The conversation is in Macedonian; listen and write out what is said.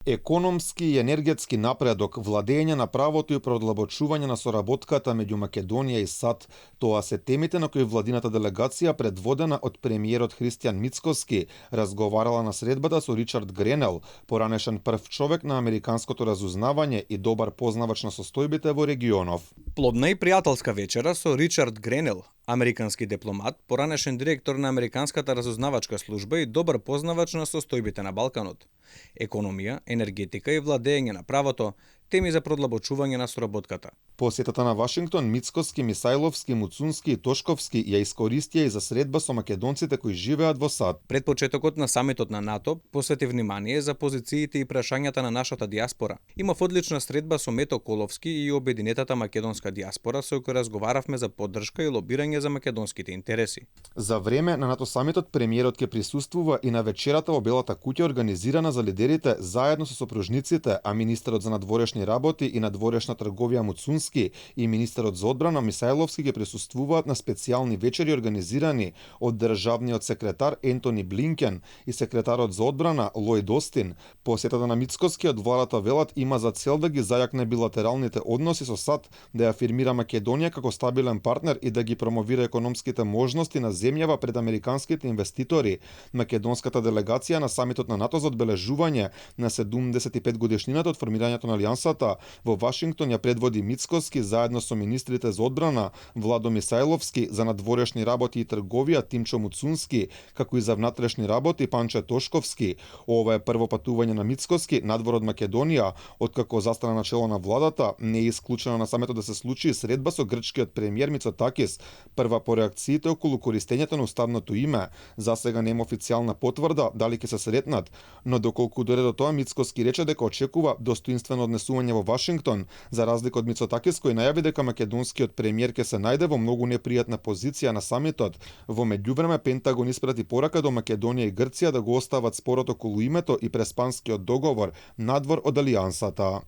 Економски и енергетски напредок, владење на правото и продлабочување на соработката меѓу Македонија и САД, тоа се темите на кои владината делегација, предводена од премиерот Христијан Мицкоски, разговарала на средбата со Ричард Гренел, поранешен прв човек на американското разузнавање и добар познавач на состојбите во регионов. Плодна и пријателска вечера со Ричард Гренел, американски дипломат, поранешен директор на Американската разузнавачка служба и добар познавач на состојбите на Балканот. Економија, енергетика и владење на правото, теми за продлабочување на соработката. Посетата на Вашингтон Мицкоски, Мисајловски, Муцунски и Тошковски ја искористија и за средба со македонците кои живеат во САД. Пред почетокот на самитот на НАТО посвети внимание за позициите и прашањата на нашата диаспора. Имав одлична средба со Мето Коловски и обединетата македонска диаспора со кој разговаравме за поддршка и лобирање за македонските интереси. За време на НАТО самитот премиерот ќе присуствува и на вечерата во Белата куќа организирана за лидерите заедно со сопружниците, а министерот за надворешни работи и надворешна трговија Муцунски и министерот за одбрана Мисајловски ќе присуствуваат на специјални вечери организирани од државниот секретар Ентони Блинкен и секретарот за одбрана Лојд Остин. Посетата на Мицкоски од владата велат има за цел да ги зајакне билатералните односи со САД, да ја афирмира Македонија како стабилен партнер и да ги промовира економските можности на земјава пред американските инвеститори. Македонската делегација на самитот на НАТО за одбележување на 75 годишнината од формирањето на алијансата во Вашингтон ја предводи Мицкоски заедно со министрите за одбрана Владо Мисајловски, за надворешни работи и трговија Тимчо Муцунски, како и за внатрешни работи Панче Тошковски. Ова е прво патување на Мицкоски надвор од Македонија, откако застана начело на владата. Не е исклучено на саметот да се случи и средба со грчкиот премиер Мицотакис, прва по реакциите околу користењето на уставното име. За сега нема официјална потврда дали ќе се сретнат, но доколку дојде до тоа, Мицкоски рече дека очекува достоинствено однесување во Вашингтон, за разлика од Мицотакис кој најави дека македонскиот премиер ќе се најде во многу непријатна позиција на самитот. Во меѓувреме Пентагон испрати порака до Македонија и Грција да го остават спорот околу името и преспанскиот договор надвор од алијансата.